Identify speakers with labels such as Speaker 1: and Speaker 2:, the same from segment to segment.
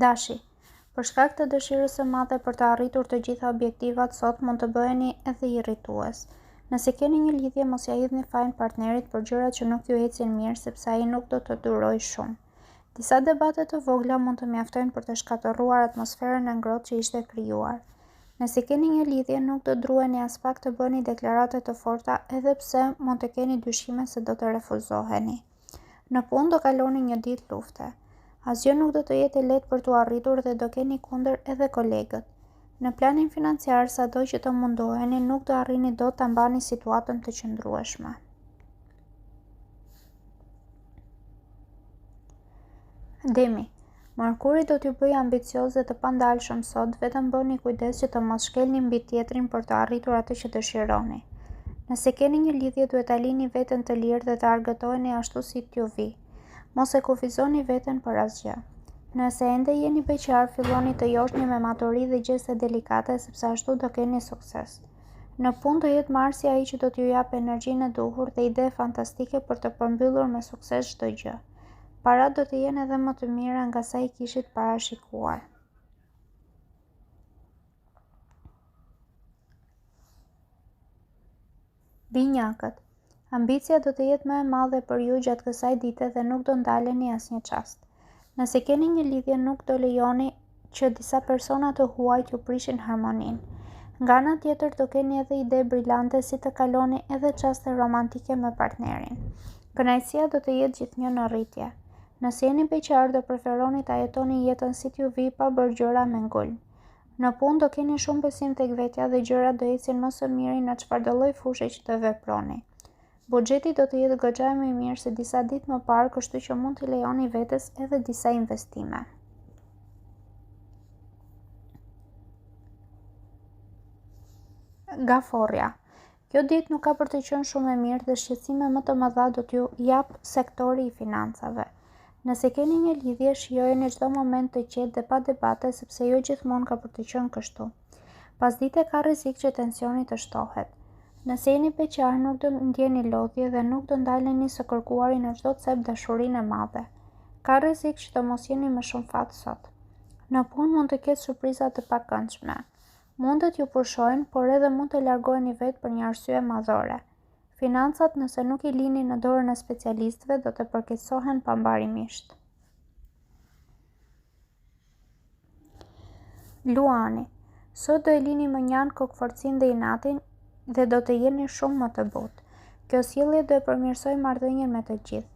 Speaker 1: Dashi, Për shkak të dëshirës së madhe për të arritur të gjitha objektivat sot mund të bëheni edhe irritues. Nëse keni një lidhje mos ia hidhni fajin partnerit për gjërat që nuk ju ecin mirë sepse ai nuk do të durojë shumë. Disa debate të vogla mund të mjaftojnë për të shkatërruar atmosferën e ngrohtë që ishte krijuar. Nëse keni një lidhje nuk do druheni aspak të bëni deklarata të forta edhe pse mund të keni dyshime se do të refuzoheni. Në punë do kaloni një ditë lufte. Asgjë nuk do të jetë e lehtë për t'u arritur dhe do keni kundër edhe kolegët. Në planin financiar, sado që të mundoheni, nuk do arrini dot ta mbani situatën të qëndrueshme. Demi, Mërkuri do t'ju bëjë ambicioz dhe të pandalshëm sot, vetëm bëni kujdes që të mos shkelni mbi tjetrin për të arritur atë që dëshironi. Nëse keni një lidhje, duhet ta lini veten të lirë dhe të argëtoheni ashtu si t'ju vijë. Mos e kufizoni veten për asgjë. Nëse ende jeni beqar, filloni të joshni me maturi dhe gjeste delikate sepse ashtu do keni sukses. Në punë do jetë Marsi ai që do t'ju japë energjinë e duhur dhe ide fantastike për të përmbyllur me sukses çdo gjë. Paratë do të jenë edhe më të mira nga sa i kishit parashikuar. Binjakët. Ambicia do të jetë më e madhe për ju gjatë kësaj dite dhe nuk do ndaleni asnjë çast. Nëse keni një lidhje nuk do lejoni që disa persona të huaj t'ju prishin harmoninë. Nga ana tjetër do keni edhe ide brilante si të kaloni edhe çaste romantike me partnerin. Kënaqësia do të jetë gjithnjë në rritje. Nëse jeni beqar do preferoni ta jetoni jetën si t'ju vijë pa bërë gjëra me ngulm. Në punë do keni shumë besim tek vetja dhe gjërat do ecin më së miri në çfarëdolloj fushe që të veproni. Buxheti do të jetë goxha më i mirë se disa ditë më parë, kështu që mund t'i lejoni vetes edhe disa investime. Gaforrja. Kjo ditë nuk ka për të qenë shumë e mirë dhe shqetësime më të mëdha do t'ju japë sektori i financave. Nëse keni një lidhje, shijojeni çdo moment të qetë dhe pa debate, sepse jo gjithmonë ka për të qenë kështu. Pasdite ka rrezik që tensioni të shtohet. Nëse jeni beqar, nuk do ndjeni lodhje dhe nuk do ndaleni së kërkuari në çdo cep dashurinë e madhe. Ka rrezik që të mos jeni me shumë fat sot. Në punë mund të ketë surpriza të pakëndshme. Mund t'ju pushojnë, por edhe mund të largoheni vetë për një arsye madhore. Financat nëse nuk i lini në dorën e specialistëve do të përkeqësohen pambarimisht. Luani, Sot do e lini mënjanë kokëfortësinë dhe inatin dhe do të jeni shumë më të butë. Kjo sjellje do e përmirësojë marrëdhënien me të gjithë.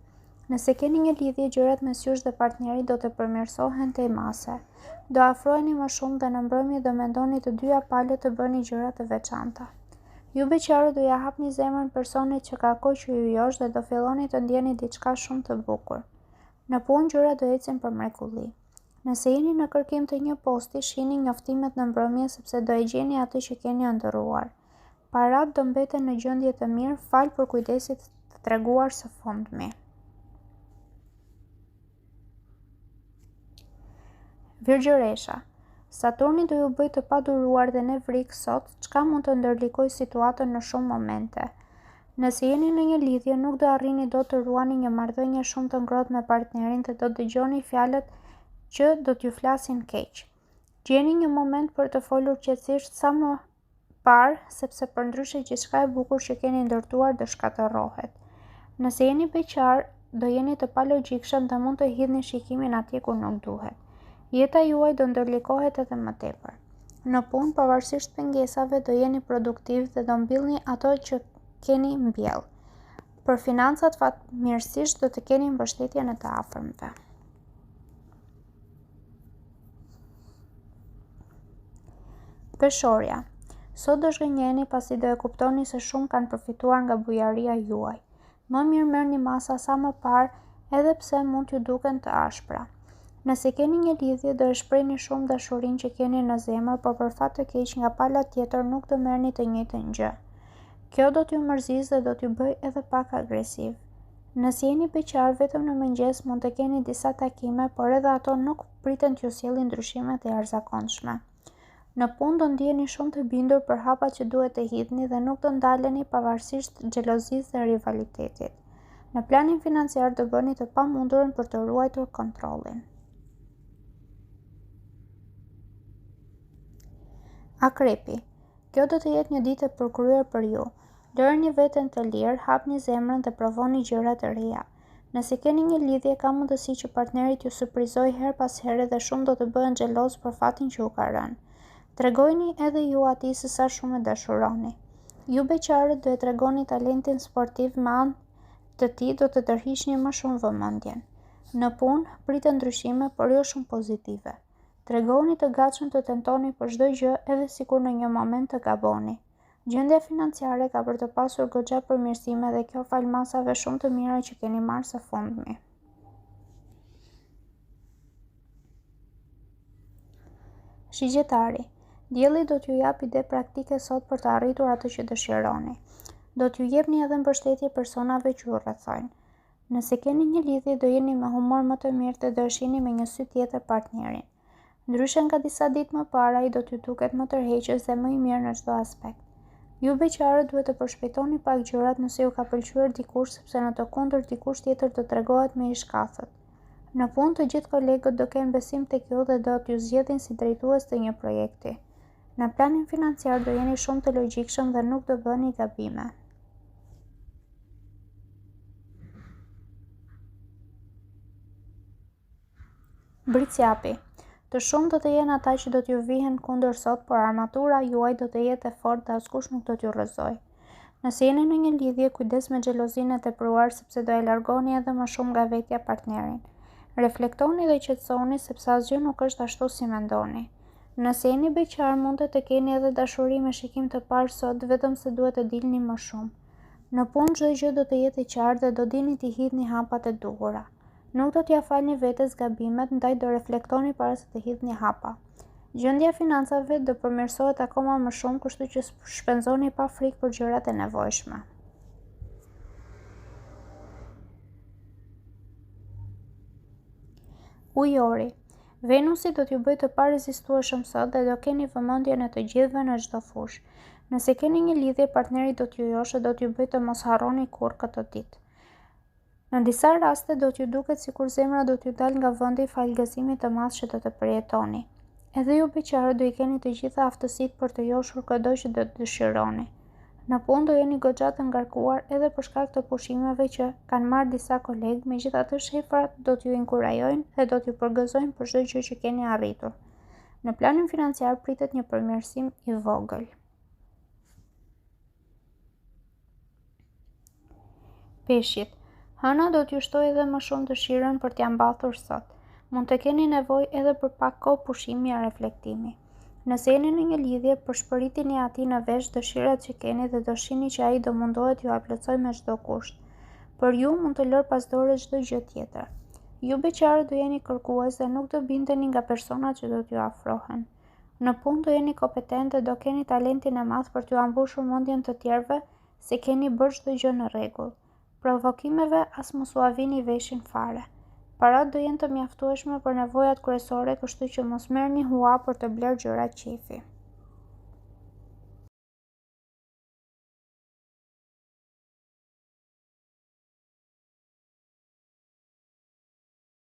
Speaker 1: Nëse keni një lidhje, gjërat mes jush dhe partnerit do të përmirësohen tej mase. Do afroheni më shumë dhe në mbrëmje do mendoni të dyja palët të bëni gjëra të veçanta. Ju beqarët do ia hapni zemrën personit që ka kohë që ju josh dhe do filloni të ndjeni diçka shumë të bukur. Në punë gjërat do ecin për mrekulli. Nëse jeni në kërkim të një posti, shihni njoftimet në mbrëmje sepse do e gjeni atë që keni ëndërruar. Paratë do mbeten në gjendje të mirë falë përkujdesit të treguar së fundmi. Virgjëresha Saturni do ju bëjë të paduruar dhe nevrik sot, çka mund të ndërlikojë situatën në shumë momente. Nëse jeni në një lidhje, nuk do arrini dot të ruani një marrëdhënie shumë të ngrohtë me partnerin dhe do dëgjoni fjalët që do t'ju flasin keq. Gjeni një moment për të folur qetësisht sa më parë, sepse përndryshe gjithçka e bukur që keni ndërtuar do shkatërrohet. Nëse jeni beqar, do jeni të palogjikshëm dhe mund të hidhni shikimin atje ku nuk duhet. Jeta juaj do ndërlikohet edhe më tepër. Në punë, pavarësisht pengesave, do jeni produktiv dhe do mbillni ato që keni mbjellë. Për financat fatmirësisht do të keni mbështetjen e të afërmve. Peshorja. Sot do zhgënjeheni pasi do e kuptoni se shumë kanë përfituar nga bujaria juaj. Më mirë merrni masa sa më parë, edhe pse mund t'ju duken të ashpra. Nëse keni një lidhje, do e shprehni shumë dashurinë që keni në zemër, por për fat të keq nga pala tjetër nuk do merrni të njëjtën gjë. Kjo do t'ju mërzisë dhe do t'ju bëjë edhe pak agresiv. Nëse jeni beqar, vetëm në mëngjes mund të keni disa takime, por edhe ato nuk priten t'ju sjellin ndryshime të jashtëzakonshme. Në punë do ndiheni shumë të bindur për hapat që duhet të hidhni dhe nuk do ndaleni pavarësisht xhelozisë dhe rivalitetit. Në planin financiar do bëni të pamundurën për të ruajtur kontrollin. Akrepi, Kjo do të jetë një ditë e përkryer për ju. Lëreni veten të lirë, hapni zemrën dhe provoni gjëra të reja. Nëse keni një lidhje, ka mundësi që partneri t'ju surprizojë herë pas here dhe shumë do të bëhen xhelozë për fatin që ju ka rënë. Tregojini edhe ju atij se sa shumë e dashuroni. Ju beqarët do e tregoni talentin sportiv me anë të tij do të tërhiqni më shumë vëmendjen. Në punë, priten ndryshime, por jo shumë pozitive. Tregohuni të gatshëm të tentoni për çdo gjë edhe sikur në një moment të gaboni. Gjendja financiare ka për të pasur goxha përmirësime dhe kjo falë masave shumë të mira që keni marrë së fundmi. Shigjetari, Dielli do t'ju japë ide praktike sot për të arritur atë që dëshironi. Do t'ju jepni edhe mbështetje personave që ju rrethojnë. Nëse keni një lidhje do jeni me humor më të mirë dhe do e shihni me një sy tjetër partnerin. Ndryshe nga disa ditë më parë ai do t'ju duket më tërheqës dhe më i mirë në çdo aspekt. Ju beqarët duhet të përshpejtoni pak gjërat nëse ju ka pëlqyer dikush sepse në të kundërt dikush tjetër do tregohet më i shkathët. Në punë të gjithë kolegët do kenë besim tek ju dhe do t'ju zgjedhin si drejtues të një projekti. Në planin financiar do jeni shumë të logjikshëm dhe nuk do bëni gabime. Bricjapi. Të shumtë do të jenë ata që do t'ju vihen kundër sot, por armatura juaj do të jetë e fortë dhe askush nuk do t'ju rrëzojë. Nëse jeni në një lidhje, kujdes me xhelozinë e tepruar sepse do e largoni edhe më shumë nga vetja partnerin. Reflektoni dhe qetësohuni sepse asgjë nuk është ashtu si mendoni. Nëse jeni beqar, mundet të keni edhe dashuri me shikim të parë sot, vetëm se duhet të dilni më shumë. Në punë çdo gjë do të jetë e qartë dhe do dini t'i hidhni hapat e duhura. Nuk do t'ia falni vetes gabimet, ndaj do reflektoni para se të hidhni hapa. Gjendja e financave do përmirësohet akoma më shumë, kështu që shpenzoni pa frikë për gjërat e nevojshme. Ujori Venusi do t'ju bëjë të parezistueshëm sot dhe do keni vëmendjen e të gjithëve në çdo fushë. Nëse keni një lidhje, partneri do t'ju joshë dhe do t'ju bëjë të mos harroni kurrë këtë ditë. Në disa raste do t'ju duket sikur zemra do t'ju dalë nga vendi falë gëzimit të madh që do të përjetoni. Edhe ju beqarët do i keni të gjitha aftësitë për të joshur këdo që do të dëshironi. Në punë do jeni goxha të ngarkuar edhe për shkak të pushimeve që kanë marrë disa kolegë, megjithatë shefat do t'ju inkurajojnë dhe do t'ju përgëzojnë për çdo gjë që keni arritur. Në planin financiar pritet një përmirësim i vogël. Peshqit. Hëna do t'ju shtojë edhe më shumë dëshirën për t'ia mbathur sot. Mund të keni nevojë edhe për pak kohë pushimi e reflektimi. Nëse jeni në një lidhje, pëshpëritini atij në vesh dëshirat që keni dhe do shihni që ai do mundohet t'jua plotësojë me çdo kusht. Për ju mund të lërë pas dore çdo gjë tjetër. Ju beqarët do jeni kërkues dhe nuk do bindeni nga personat që do t'ju afrohen. Në punë do jeni kompetentë dhe do keni talentin e madh për t'jua mbushur mendjen të tjerëve se keni bërë çdo gjë në rregull. Provokimeve as mos ua vini veshin fare. Paratë do jenë të mjaftueshme për nevojat kryesore, kështu që mos merrni hua për të blerë gjëra qejfi.